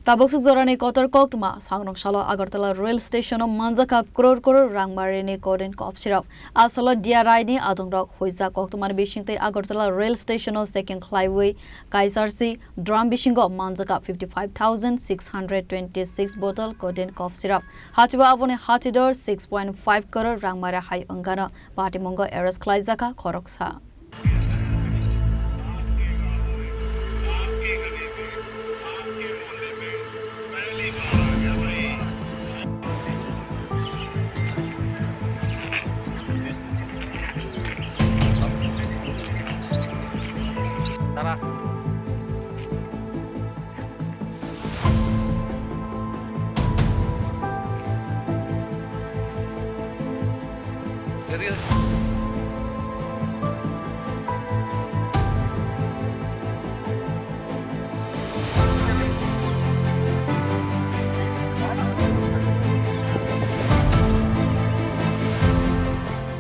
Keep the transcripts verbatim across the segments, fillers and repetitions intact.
Tabuk suk jorani kotor koktwma, sangrong salo Agartala rail station o manjakha crore crore rangmarini koden kop sirap. Asalo D R I ni adongrok huijak koktwmani bisingtwi Agartala rail station o checking khlaiwi kaisarsi drum bisingo manjakha fifty five thousand six hundred twenty six bottle koden kop sirap. Hatibo aboni hatidor six point five crore rangmari hai wngkano patimungo arrest khlaijakha khoroksa.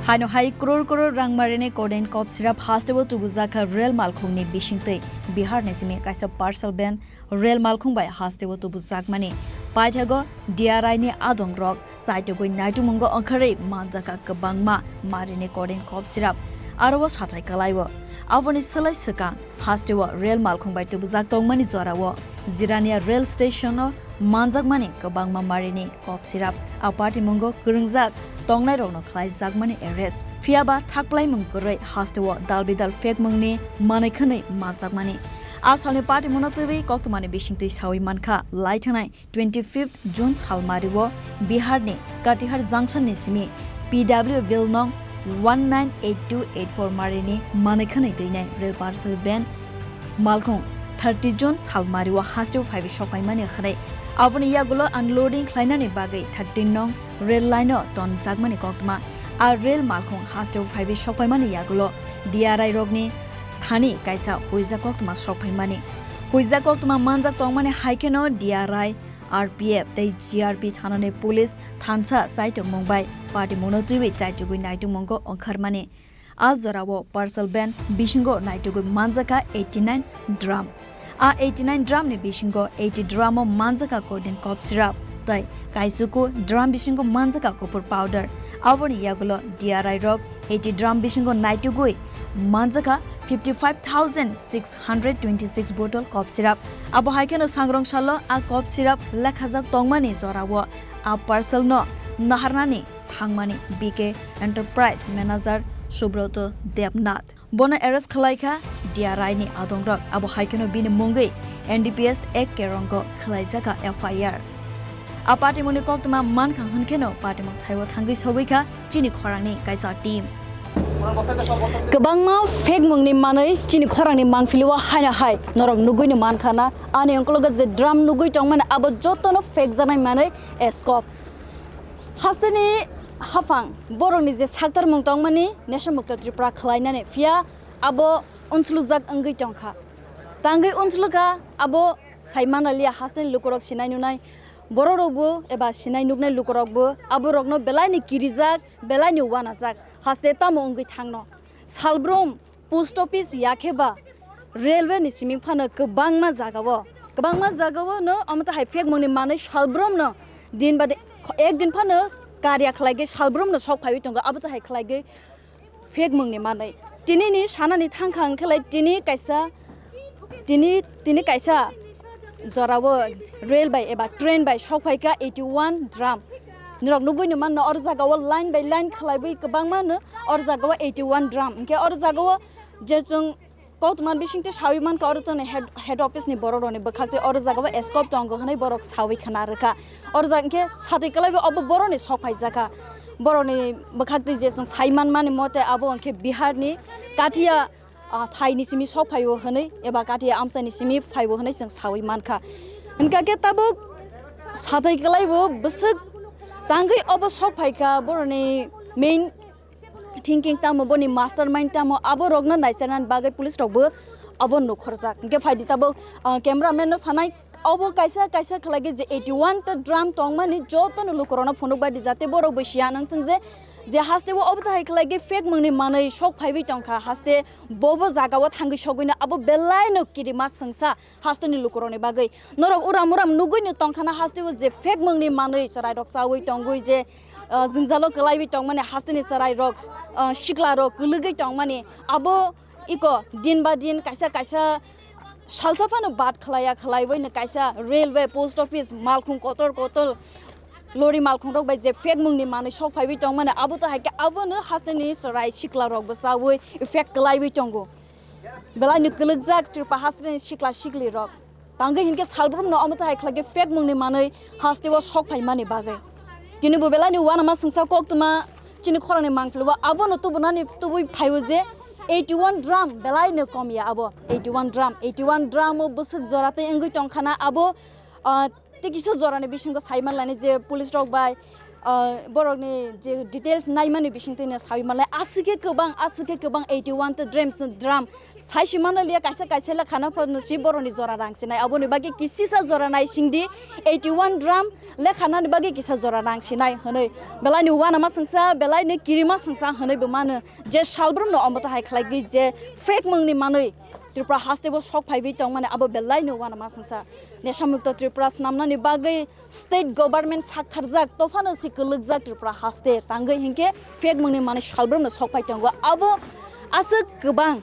Haino hai crore crore rangmarini koden kop sirap hasteo tubujakha rail malkhungni bisingtwi. Biharni simi kaisa parcel van rail malkhung bai hasteo tubujakmani. Paithago D R I ni adongrok chaitugwi naitugmungo wngkharwi manjakha kwbangma marini koden kop sirap. Aro o sathai kwlaio. Aboni swlai swkang hasteo rail malkhung bai tubujak tongmani jorao Jirania rail station o manjakmani kwbangma marini kop sirap. A patimungo kwrwngjak tongnairokno khlaijakmani arrest. Phiyaba thakplaimung kwrwi hasteo dalbidal phekmungni manwi khwnwi manjakmani. A salni patimungno twiwi koktwmani bisingtwi sawi mankha, lai thangnai twenty fifth June salmario Biharni Katihar junction ni simi P W bill nong one nine eight two eight four marini manwi khwnwi twinai rail parcel van malkhung thirty June salmario hasteo phaiwi sokpaimani hwnwi. Aboni yagulo unloading khlainani bagwi thirteen nong rail line o tonjakmani koktwma. A rail malkhung hasteo phaiwi sokpaimani yagulo D R I rokni thani kaisa huijak koktwma sokphaimani. Huijak koktwma manjak tongmani hai kheno D R I, R P F tei G R P thanani police thansa chaitokmung bai patimungno twiwi chaitugwi naitokmungo wngkharmani. A jorao parcel van bisingo naitugwi manjakha eighty nine drum. A eighty nine drum ni bisingo eighty drum o manjakha koden kop sirap tei kaisuku drum bisingo manjakha kuphur powder. Aboni yagulo D R I rok eighty drum bisingo naitugwi manjakha fifty five thousand six hundred twenty six bottle kop sirap. Abo hai kheno sangrong salo a kop sirap lekhajak tongmani jorao a parcel no naharnani thangmani B K Enterprise manager Subroto Debnath. Bono arrest khlaikha D R I ni adongrok, abo hai kheno bini mungwi N D P S Act kerongo khlaijakha F I R. A patimungni koktwma mankha hwnkheno patimung thaibo thangwi sogwikha chini khorangni kaisa team. Kwbangma phekmungni manwi chini khorangni mangpilio haino hai norok nugwino mankha na, ani ungkologo je drum nugwi tongmani abo jotono phekjaknai manwi scope. Hasteni haphang borokni je saktarmung tongmani Nesa Mukto Tripura khlainani, phiya abo unslujak wngwi tongkha. Tangwi unslukha abo saimanaliya hasteni lukurok sinai nunai borokrokbo eba sinai nuknai lukurokbo aborokno belaini kirijak, belaini uanajak, haste tamo wngwi thangno. Salbrum post office yakhe ba railway ni simi phano kwbangma jagao, kwbangma jagao no omo to hai phekmungni manwi salbrum no din bade ek din phano karya khlaigwi salbrum no sok phaiwi tongo, abo to hai khlaigwi phekmungni manwi. Tini ni sanani thangkha hwnkhe lai tini kaisa, tini, tini kaisa jorao rail bai eba train bai sok phaikha eighty one drum. Norok nugwi no manno, oro jagao line by line khlaiwi kwbangma no oro jagao eighty one drum. Hwnkhe oro jagao je chwng koktwma bisingtwi sawi mankha, oro chwngni head, head office ni borok rokni bwkhaktwi oro jagao escort tongo hwnwi borok sawi khna rwkha. Oro jaga hwnkhe satwi kwlaiwi obo borokni sok phaijakha. Borokni bwkhaktwi je chwng sai manmani mote abo hwnkhe Bihar ni Katia ah, thaini simi sok phaio hwnwi eba Katia amchaini simi phaio hwnwi chwng sawi mankha. Hwnkha khe tabuk sathai kwlaibo bwswk tangwi obo sok phaikha, boroni main thinking tamo, boni mastermind tamo, abo rokno naicharnani bagwi police rokbo abo nukhorjak. Hwnkhe phaidi tabuk, ah, cameraman no sanai, Obo kaisa kaisa khlai khe je eighty one ta drum tongmani jotono lukurokno phunuk bai di, jate borok bo siya nang thung je, je haste o obo tahai khlai khe fake mungni manwi sok phaiwi tongkha, haste bobo jaga o thangwi sogwino abo belai no kirima swngsa hasteni lukurokni bagwi. Norok uram uram nugwino tongkhana haste o je fake mungni manwi chwrairok chawi tongwi je, ah, jwngjalo kwlaiwi tongmani hasteni chwrairok, ah, siklarok kwlwgwi tongmani abo iko din ba din kaisa kaisa salsa phano bad khlaiya khlaiwi no kaisa railway, post office, malkhung kotor kotor lori malkhung rok bai je fake mungni manwi sok phaiwi tongmani abo to hai khe abono hasteni chwrai siklarok bo chawi effect kwlaiwi tongo. Belai ni kwlwkjak Tripura hasteni sikla sikli rok. Tangwi hinkhe salbrumno omo tahai khlai khe fake mungni manwi haste o sok phaimani bagwi. Tini bo belai ni uanama swngsa koktwma chini khorang ni mangpili o abono tubunani tubui phaio je eighty one drum belai no kom ya abo. Eighty one drum, eighty one drum o bwswk jora tei wngwi tongkhana abo, ah, tei kisa jora ni bisingo sai manlani je police rok bai, ah, borok ni je details naimani bisingtwi no sawi manlai. Aswk khe kwbang, aswk khe kwbang eighty one ta drum, drum. Sai si manlai liya kaisa kaisa lekha no phano si borok ni jora rang sinai. Aboni bagwi kisisa jora nai singdi eighty one drum lekha nani bagwi kisa jora rang sinai hwnwi. Belai ni uanama swngsa, belai ni kirima swngsa hwnwi bo mano. Je salbrumno omo tahai khlai gwi je fake mungni manwi Tripura haste bo sok phaiwi tongmani abo belai ni uanama swngsa. Nesha mukto Tripura swnamnani bagwi state government saktharjak, tophano si kwlwkjak Tripura haste, tangwi hinkhe fake mungni manwi salbrumno sok phai tongo. Abo aswk kwbang.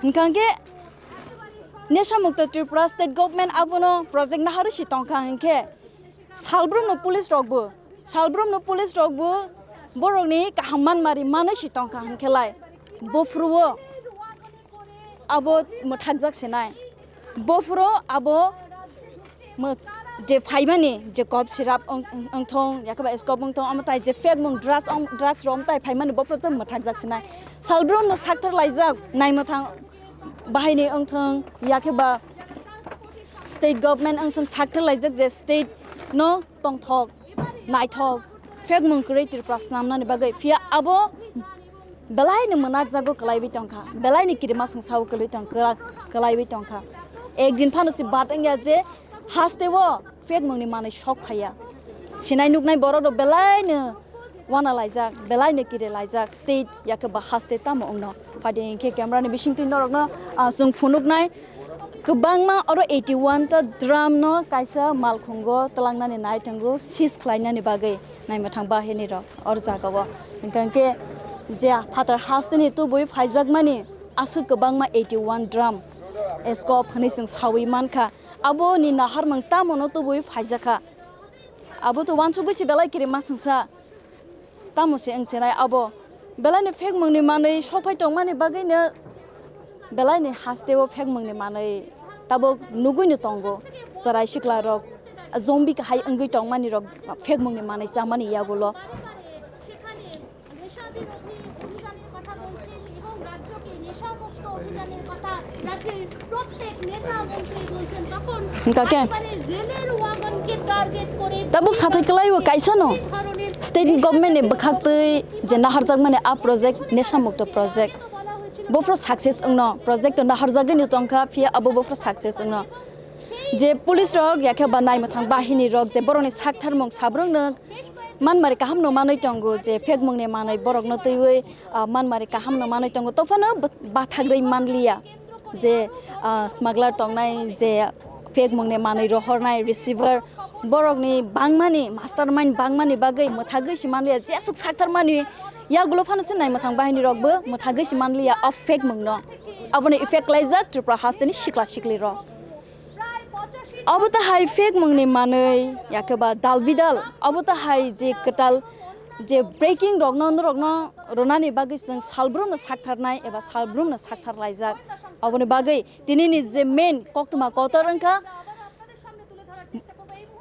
Hinkha hinkhe Nesha mukto Tripura state government abono project naharwi si tongkha hinkhe salbrumno police rokbo, salbrumno police rokbo borokni kaham manmari manwi si tongkha hinkhe lai. Bophuru o abo mwthakjak sinai. Bophuru abo mw-, je phaimani je kop sirap wng-, wng-, wngthong, yakhe ba scope wngthong, omo tai je fake mung drugs, drugs rok omo tai phaimani bophuru je mwthakjak sinai. Salbrumno sakthar laijak naimwthang bahini wngthong, yakhe ba state government wngthong sakthar laijak je state no tongthok, naithok, fake mung kwrwi Tripura swnamnani bagwi. Phiya abo belai ni mwnakjago kwlaiwi tongkha, belai ni kirima swngsa o kwlwi tong-, kwla-, kwlaiwi tongkha. Ekdin phano se bad wngya je haste o fake mungni manwi sok phaiya. Sinai nuknai borok rok belai no uana laijak, belai no kiri laijak, state yakhe ba haste tamo wngno. Phaidi hinkhe camera ni bisingtwi norokno, ah, chwng phunuknai kwbangma oro eighty one ta drum no kaisa malkhungo twlangnani nai tongo, seize khlainani bagwi naimwthang bahini rok oro jaga o. Hinkha hinkhe je phatar hasteni tubui phaijakmani aswk kwbangma eighty one drum scope hwnwi chwng sawi mankha. Aboni naharmung tamono tubui phaijakha. Abo to uansugwi se belai kirima swngsa. Tamo se wng chenai abo. Belai ni fake mungni manwi sok phai tongmani bagwi no belai ni haste o fake mungni manwi tabuk nugwi no tongo. Chwrai sikla rok zombie kahai wngwi tongmani rok fake mungni manwi chamani yagulo. নেশা বিরোধী অভিযানের কথা বলছেন এবং রাজ্যকে নেশামুক্ত অভিযানের কথা রাজ্যের প্রত্যেক নেতা মন্ত্রী বলছেন, তখন Hinkha khe? একেবারে রেলের ওয়াগনকে টার্গেট করে Tabuk sathai kwlai o kaisa no এই ধরনের state government ni bwkhak twi je naharjakmani a project, nesha mukto project. Bophuru success wngno, project to naharjagwi no tongkha, phiya abo bophuru success wngno. Je police rok yakhe ba naimwthang bahini rok je borokni saktharmung sabrokno manmari kaham no manwi tongo, je fake mungni manwi borokno twiwi, ah, manmari kaham no manwi tongo, tophano bw-, bathagrwi manliya je, ah, smuggler tongnai, je fake mungni manwi rohornai receiver, borokni bangmani mastermind bangmani bagwi mwthagwi se manliya, jeswk saktharmani yagulo phano se naimwthang bahini rokbo mwthagwi se manliya o fake mungno. Abono effect khlaijak Tripura hasteni sikla sikli rok. Abo ta hai fake mungni manwi, yakhe ba dal bidal, abo ta hai je kwtal je breaking rokno, norokno rwnani bagwi chwng salbrumno saktharnai eba salbrumno sakthar laijak. Aboni bagwi tinini je main koktwma kotor wngkha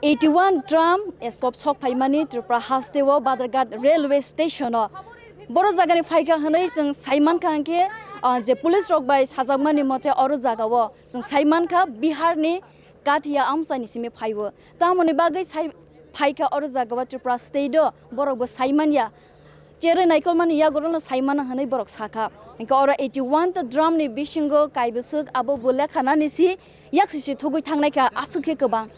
eighty one drum scope sok phaimani Tripura hasteo Badharghat railway station o. Boro jagani phaikha hwnwi chwng sai mankha hinkhe, ah, je police rok bai sajakmani mote oro jagao. Chwng sai mankha Bihar ni Kathia amchaini simi phaibo. Tamoni bagwi sai phaikha oro jagao Tripura state o borok bo sai manya. Cherwi naikolmani yagulono saimano hwnwi borok sakha. Hwnkhe oro eighty one ta drum ni bisingo kaibwswk abo bo lekhanani si yaksi si thugwi thangnaikha aswk khe kwbang.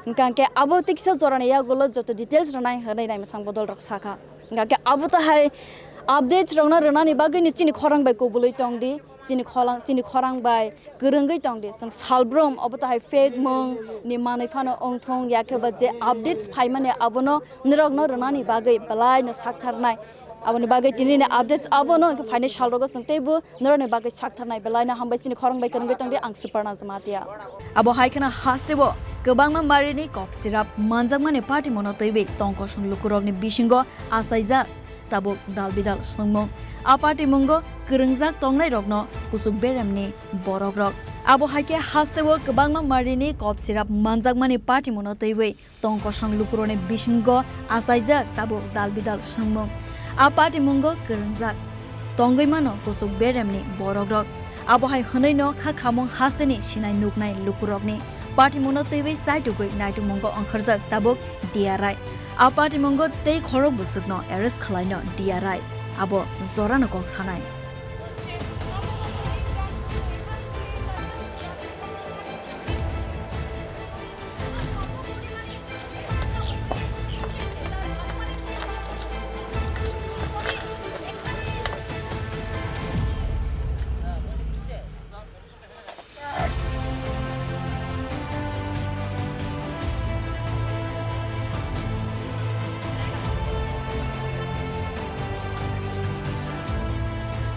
Hwnkhe abo tiksa jorani yagulo joto details rwnai hwnwi naimwthang bodolrok sakha. Hwnkhe abo tahai updates rokno rwnani bagwino chini khorang bai kubulwi tongdi. Chini kholang, chini khorang bai kwrwngwi tongdi. Chwng salbrum obo tahai fake mung ni manwi phano wngthung, yakhe ba je updates phaimani abono norokno rwnani bagwi belaino saktharnai. Aboni bagwi tinini updates abono, hwnkhe phainai salrogo chwng teibo norokni bagwi saktharnai. Belaino hambai, chini khorang bai kwrwngwi tongdi, ang Suparna Jamatia. Abo hai kheno hasteo kwbangma marini kok sirap manjakmani patimungno twiwi tongkosong lukurokni bisingo achaijak tabuk dal bidal swngmung. A patimungo kwrwngjak tongnairokno kuchuk beremni borokrok. Abo hai khe hasteo kwbangma marini kok sirap manjakmani patimungno twiwi tongkosong lukurokni bisingo achaijak tabuk dal bidal swngmung. A patimungo kwrwngjak tongwi mano kuchuk beremni borokrok. Abo hai hwnwino kha khamung hasteni sinai nuknai lukurokni patimungno twiwi chaitugwi naitukmungo ongkhorjak tabuk D R I. A patimungo tei khorok bwswkno arrest khwlaino D R I. Abo jorano kok sanai.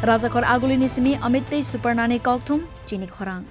Rajakhor Agulini simi Amit tei Suparnani kokthum chini khorang.